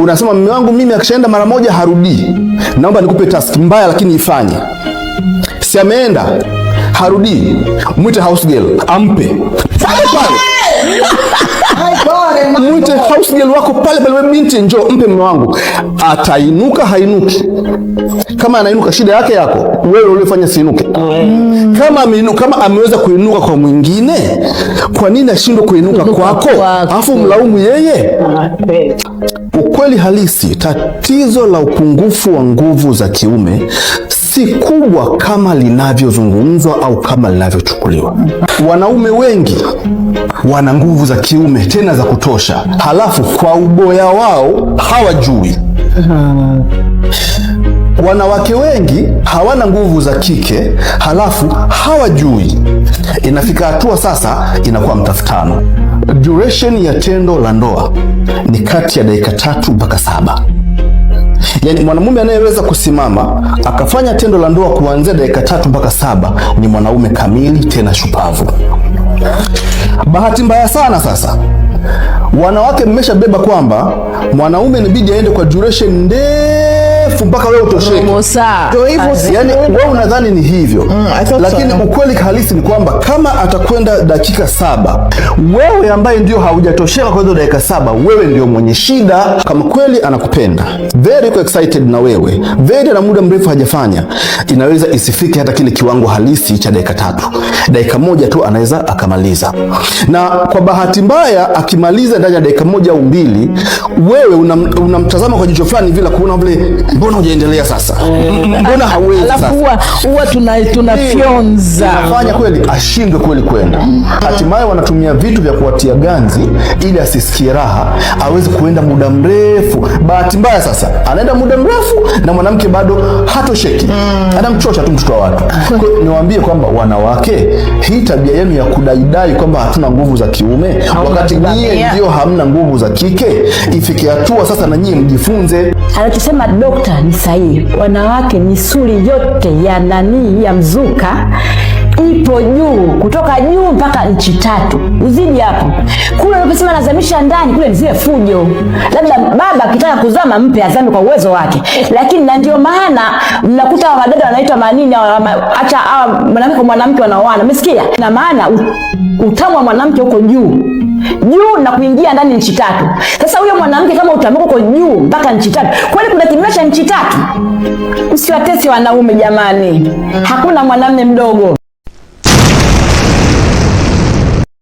Unasema mume wangu mimi akishaenda mara moja harudii. Naomba nikupe task mbaya, lakini ifanye. Si ameenda harudii, mwite house girl ampe pale pale. Mwite house girl wako pale pale, wewe binti, njoo mpe mume wangu. Atainuka hainuki? Kama anainuka, shida yake yako wewe uliofanya siinuke. Kama ameinuka, kama ameweza kuinuka kwa mwingine, kwa nini ashindwe kuinuka kwako? Kwako. Alafu mlaumu yeye? Ukweli halisi, tatizo la upungufu wa nguvu za kiume si kubwa kama linavyozungumzwa au kama linavyochukuliwa. Wanaume wengi wana nguvu za kiume tena za kutosha, halafu kwa uboya wao hawajui. Wanawake wengi hawana nguvu za kike, halafu hawajui. Inafika hatua sasa inakuwa mtafutano. Duration ya tendo la ndoa ni kati ya dakika 3 mpaka 7. Yaani mwanamume anayeweza kusimama akafanya tendo la ndoa kuanzia dakika 3 mpaka 7 ni mwanaume kamili tena shupavu. Bahati mbaya sana sasa, wanawake mmeshabeba kwamba mwanaume inabidi aende kwa duration ndefu mpaka wewe utosheke. Robo saa. Ndio hivyo. Yaani wewe unadhani ni hivyo, I thought lakini so. Ukweli halisi ni kwamba kama atakwenda dakika 7, wewe ambaye ndio haujatosheka kwa hizo dakika 7, wewe ndio mwenye shida. Kama kweli anakupenda, very yuko excited na wewe, very na muda mrefu hajafanya, inaweza isifike hata kile kiwango halisi cha dakika 3, dakika 1 tu anaweza akamaliza. Na kwa bahati mbaya akimaliza ndani ya dakika 1 au 2, wewe unamtazama kwa jicho fulani vile kuona vile, mbona hujaendelea sasa, mbona hauwezi Alafu sasa huwa tunafyonza. Inafanya kweli ashindwe kweli kwenda. Hatimaye wanatumia vitu vya kuwatia ganzi ili asisikie raha, aweze kuenda muda mrefu. Bahati mbaya sasa anaenda muda mrefu na mwanamke bado hatosheki, anamchosha tu mtoto wa watu. Kwa hiyo niwaambie kwamba wanawake, hii tabia yenu ya kudaidai kwamba hatuna nguvu za kiume wakati nyie Unatuvamia. ndio hamna nguvu za kike, ifike hatua sasa na nyie mjifunze. Anachosema dokta ni sahihi. Wanawake misuli yote ya nani ya mzuka ipo juu, kutoka juu mpaka nchi tatu, uzidi hapo. Kule unaposema anazamisha ndani kule ni zile fujo, labda baba akitaka kuzama mpe azame kwa uwezo wake, lakini na ndio maana mnakuta wadada wanaitwa manini, hata hawa mwanamke kwa mwanamke wanaoana, umesikia? Na maana utamu wa mwanamke uko juu juu na kuingia ndani nchi tatu. Sasa huyo mwanamke kama utamu uko juu mpaka nchi tatu, kwani kuna kimeo cha nchi tatu? Msiwatesi wanaume jamani, hakuna mwanamume mdogo.